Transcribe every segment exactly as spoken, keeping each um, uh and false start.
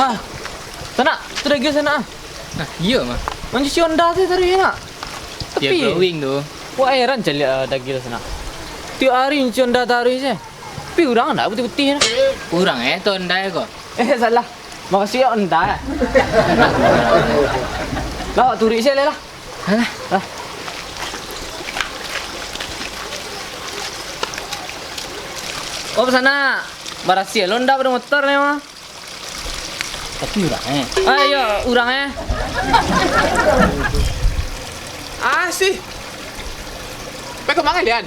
Ah, sanak, tu dagil sanak ah. Nah, iyo mah. Mancuci Honda tu tadi nak. Tapi glowing tu. Wak heran caliak, ah, dagil sanak. Tiap hari nyuci Honda taruih se. Tapi urang ndak putih-putih nah. Urang eh tu Honda ko. Eh, salah. Makasuik Honda eh. Lah, wak turuik se lah. Alah. Lah. Oh, sanak. Barasiah lo Honda pado motor ni mah. Tapi urang eh. Ah, iyo, urang eh. Ah, sih. Pai ka ma kalian?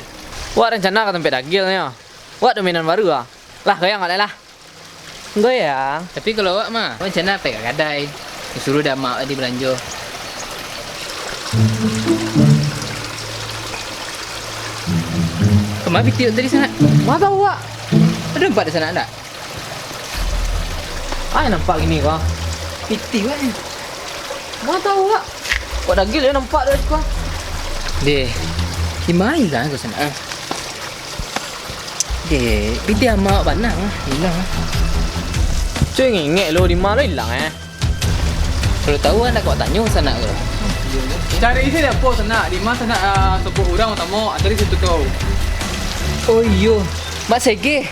Wak rancana ka tampek dagil nyo. Wak dominan baru ah. Lah, goyang wak lai lah. Goyang. Tapi kalau awak mah, awak rancana pai ka kadai. Disuruh dek amak tadi balanjo. Kama pitih tadi sanak? Ma tahu wak. Ado nampak di sanak ndak? Ai nampak kini ko. Pitih wak ni. Ma tahu wak. Kok dagil yo nampak dari siko. Deh, di ma ilang ko sanak? Ah. Deh, pitih amak bana lah, ilang lah. Cuy ngingek lo, di ma lo ilang eh? Kalau tahu, ndak kok tanyo sanak ko. Cari isi di apo sanak? Di ma sanak, ah, sabuik urang utamo, ah, cari situ ko. Oh iyo, Mak Sege.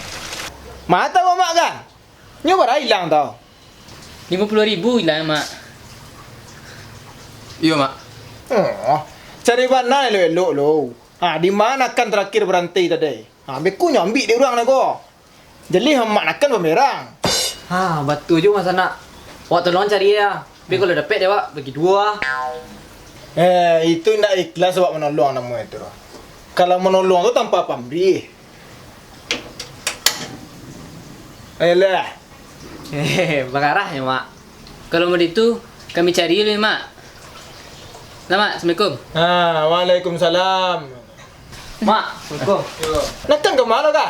Ma tahu amak ka? Nyo bara ilang tau? Limo puluah ribu ilang, Mak. Iyo, Mak. Oh, cari bana elok-elok lo. Ha, di ma Nakan tarakhir baranti tadi? Ha, beko nyo ambiak dek urang nyo ko. Jaleh amak Nakan bamerang. Ha, batua juo, Mas Anak. Wak tolong cari ya. Tapi kalau dapek dek wak, bagi duo ah. Eh, itu indak ikhlas awak manolong namo itu. Kalau manolong tu tanpa pamrih. Ayolah. Hehe, bagarah nyo, Mak. Kalau model itu, kami cari dulu, Mak. Lah, Mak, assalamualaikum. Ah, waalaikumsalam. Mak, assalamualaikum. Yo. Nakan ka ma lo ka?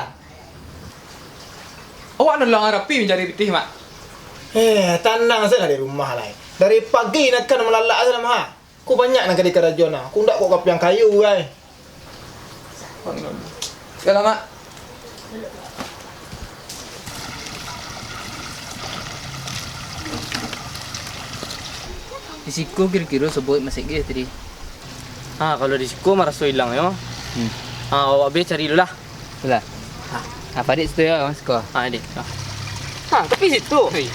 Awak nolong Rapi mancari pitih, Mak. Eh, tanang sajolah di rumah lai. Dari pagi Nakan malalak sajolah, Mak. Ko banyak nan ka dikarajoan nah. Ko ndak kok kapiang kayu ai. Yo lah, Mak. Di siko kiro-kiro sabuik masih tadi. Ha, kalau di siko maraso ilang yo. Hmm. Ha, awak be cari dulu lah. Lah. Ha, ha, padik situ yo, Mas ko. Ha, dek. Ha. Ha, tapi situ. Oi.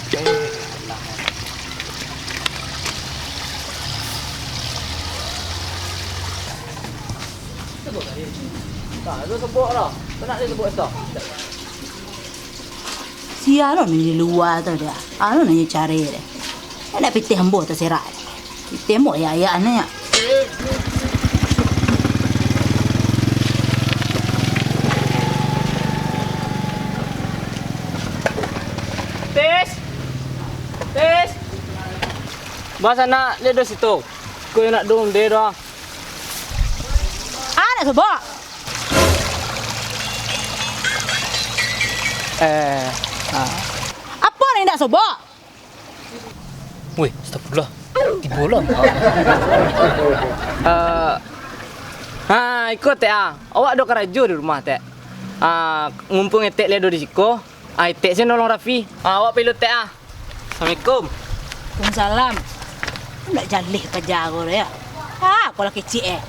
Ha, tu sabuik lah. Kena dia sabuik tu. Sia lo nan di lua tu dia. Anu nan nyo cari dia. Nak pitih ambo taserak. Pitih ambo ayak-ayak ni. Tis! Tis! Baa sanak, liek do situ. Ko nak dong de doh. Ah, nak sobok? Eh, ah. Apo nan indak sobok? Weh, astagfirullah. Tibo lah. Eh, ha, iko, Tek, ah. Awak ado karajo di rumah, Tek. Ah, mumpung etek lai ado di siko, ah, etek se nolong Rafi. Ah, awak pai dulu, Tek, ah. Assalamualaikum. Waalaikumsalam. Ndak jaleh karajo ko yo. Ha, ko lah kecek, eh.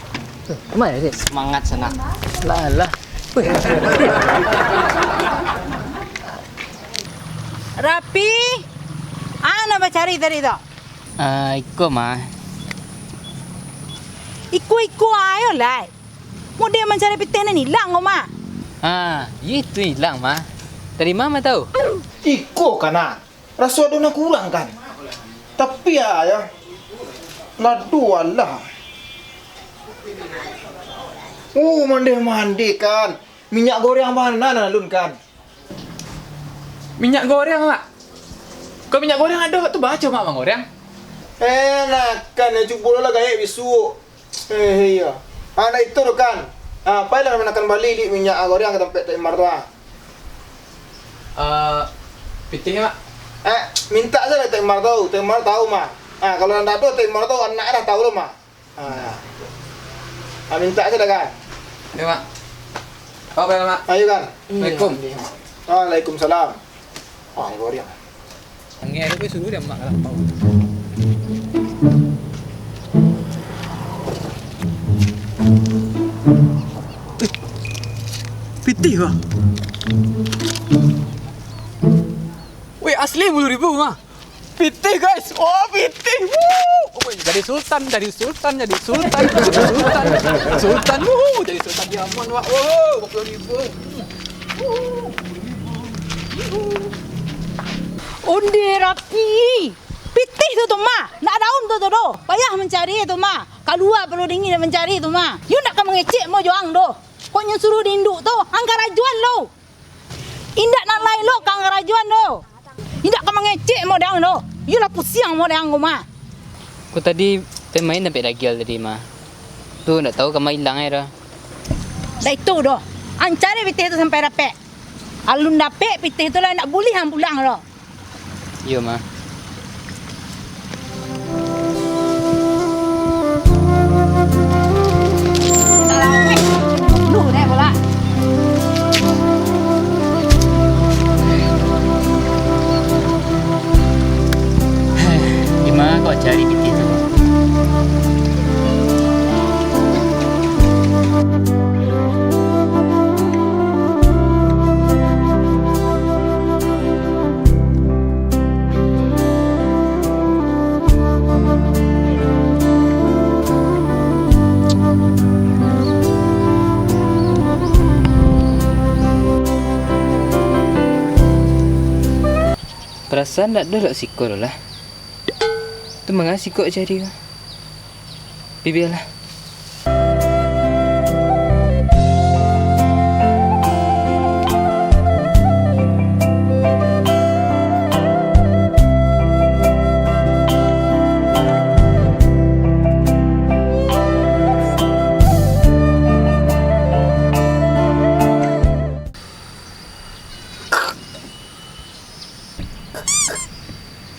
Kama, Dek? Semangat sanak. Lah, lah. Weh. Rapi. Anu nan bacari tadi tu? Ah, iko, Mah. Iko-iko ayo lai. Model mancari pitih nan ilang ko, Mah. Ah, iyo itu ilang, Mah. Dari ma Mah tahu? Iko kan, ah. Raso ado nan kurang kan? Tapi, ah, yo. Lado alah. Oh, mandeh-mandeh kan. Minyak goreng bana nan alun kan? Minyak goreng, Mak? Kok minyak goreng ado, tu baco Mak manggoreng? Eh, Nakan, yo, cubo lah gaek bisuak. Eh, iyo. Ah, ndak itu tu kan. Ah, pailah Nakan bali minyak goreng ka tampek Tek Imar tu, ah. Eh, pitih, Mak? Eh, mintak sajo Tek Imar tu. Tek Imar tahu, Mak. Ah, kalau ndak ado Tek Imar tu, anak dah tahu lo, Mak. Ah. Ah, mintak sajo dah, kan? Iyo, Mak. Apo kabar, Mak? Ayo, kan? Assalamualaikum. Waalaikumsalam. Ah, goreng. Eh, tapi suruh dia mak lapau. Eh, pitih, Bang. Weh, asli sepuluh ribu, Bang. Pitih, guys. Oh, pitih. Wuh. Oh, jadi sultan, jadi sultan, jadi sultan, jadi sultan. Sultan, wuh, jadi sultan diamond, Wak. Wuh, dua puluh ribu. Onde rapi. Pitih tu, tu mah. Ndak daun tu, tu doh. Payah mancari tu mah. Kalua palu dingin mancari tu mah. Yo ndak ka mangecek mo jo ang doh. Kok nyo suruh di induk tu, ang karajoan lo. Indak nak lai lo ka ang karajoan tu. Indak ka mangecek mo dang tu. Yo lah pusiang mo dang ko mah. Ko tadi pemain sampai dagial tadi mah. Tu ndak tahu kama ilang ai doh. Dah itu doh. Ang cari pitih tu sampai dapek. Alun dapek pitih tu lah, ndak buliah ang pulang doh. Iyo, Ma. Lu deh bola. Di ma kau cari pitih tu? Parasaan ndak ado lok siko tu lah. Tu manga siko cari ko. Bialah.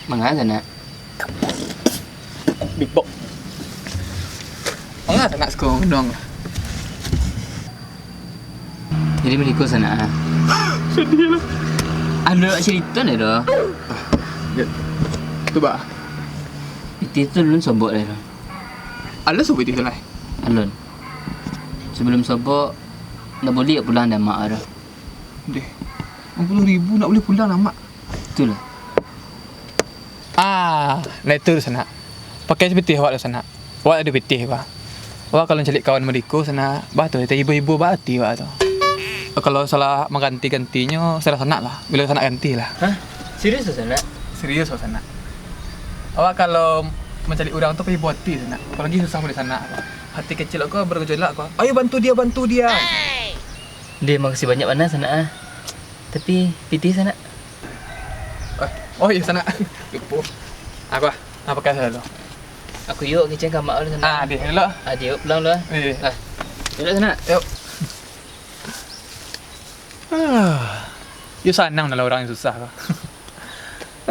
Manga sanak? Big Box. Manga sanak siko gunung? Jadi mariko sanak, ah. Sadiah lah. Ado carito ndak doh? Ya. Tu ba. Pitih tu alun sobok lai doh. Alun sobok pitih tu lai? Alun. Sabalum sobok, ndak buliah pulang dek amak doh. Deh, limo puluah ribu ndak buliah pulang dek amak. Itulah. Ah, nah itu tu sanak. Pakai pitih awak tu sanak. Awak ado pitih ko. Awak kalau mancaliak kawan mariko sanak, bah tu, taibo-ibo ba ati awak tu. Kalau salah mangganti-gantinyo, salah sanak lah. Bilo sanak ganti lah. Hah? Serius tu sanak? Serius awak sanak. Awak kalau mancaliak urang tu paibo ati sanak. Apolai susah pado sanak. Ati kecil awak ko bagajolak ko. Ayo bantu dia, bantu dia. Deh, makasih banyak bana sanak ah. Tapi pitih sanak. Eh, oh iyo sanak. Lupo. Apo? Apo kato lo? Aku yo kecek ka mak lu sanak. Ah, deh, elok. Ah, deh, pulang lu ah. Eh. Ah. Elok sanak. Yo. Ah. Yo sanang dalam urang nan susah ko.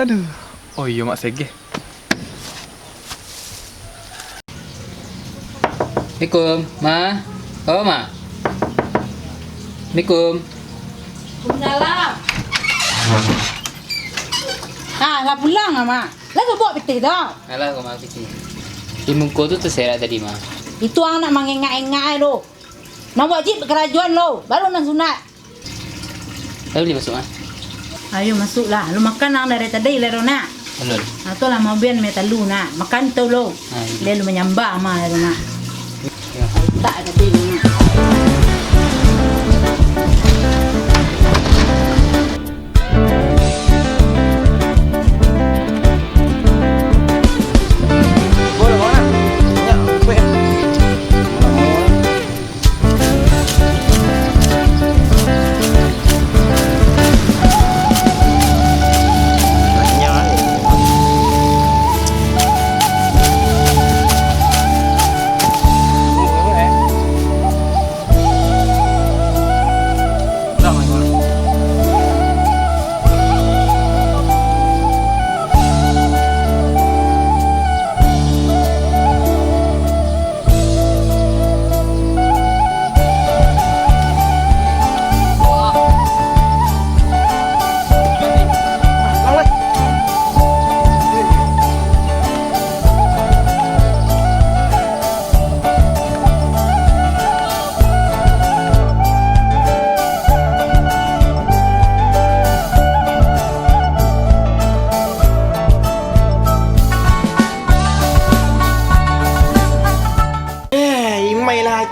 Aduh. Oh iyo, Mak Segeh. Assalamualaikum, Ma. Oh, Ma. Assalamualaikum. Waalaikumsalam. Ah, lah pulang ah, Ma. Lah sobok pitih tu. Alah, kau Ma pitih. Di muko tu taserak tadi, Ma. Itu ang nak mangengak-engak ai tu. Nan wajib karajoan lo, baru nan sunat. Ayo, bali masuak, ah. Ayo, masuaklah. Lu makan ang dari tadi, lai tu nak. Alun. Ah, tu lah, mau bian mie talu nak. Makan tu lu. Ah, iyo. Lai lu manyambah ama lai tu nak. Yo. Tak ada tu nak.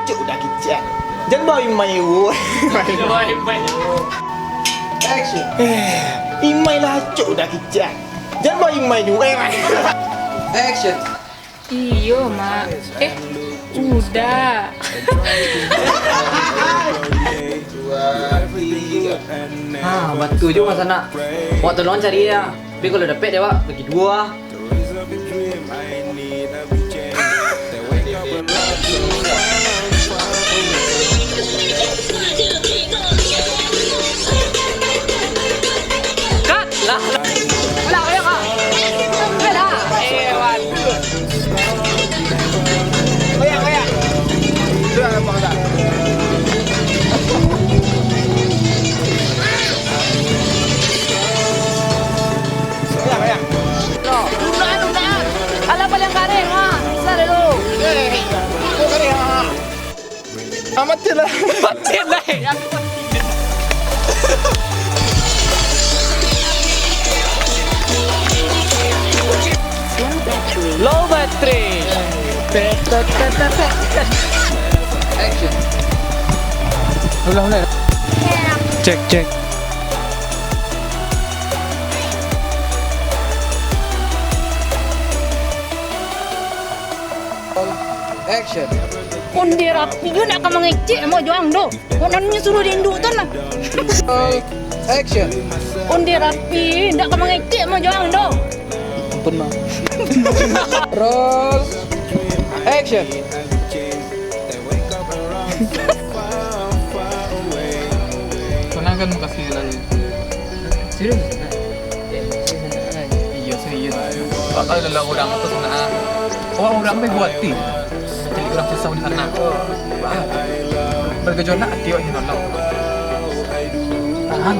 Cuk, dah kicak. Jan bawa imai, wo. Action. Eh, imai lah, cuk, dah kicak. Jan bawa imai dulu, eh. Action. Iyo, Mak. Eh, udah. Ha, batua jo, Mak, sanak. Wak tolong cari, yo. Tapi kalau dapek dek wak, bagi duo, ah. Cut! Lah, lah. Lah, ayo, Kak. Ayo lah. Eh, waduh. Goyang, goyang. Sudah nampak tak? Goyang, goyang. Undakan, undakan. Alah, paling garing, ha. Bisa dulu. Eh, kok garing, ha? Ah, mati lah. Mati lah. Low battery. Action. Ulang, ulang. Cek, cek. Action. Onde rapi jo ndak ka mangecek samo jo ang doh. Kok nan nyo suruah di induak tu nah. Action. Onde rapi ndak ka mangecek samo jo ang doh. Ampun, Mang. Roll. Action. Pernah kan kasih lagi? Serius? Iyo, serius. Bakal dalam urang tu sana. Oh, urang be buati. Jadi urang susah di sana. Wah. Bergejolak hati awak ni, nolong. Tahan.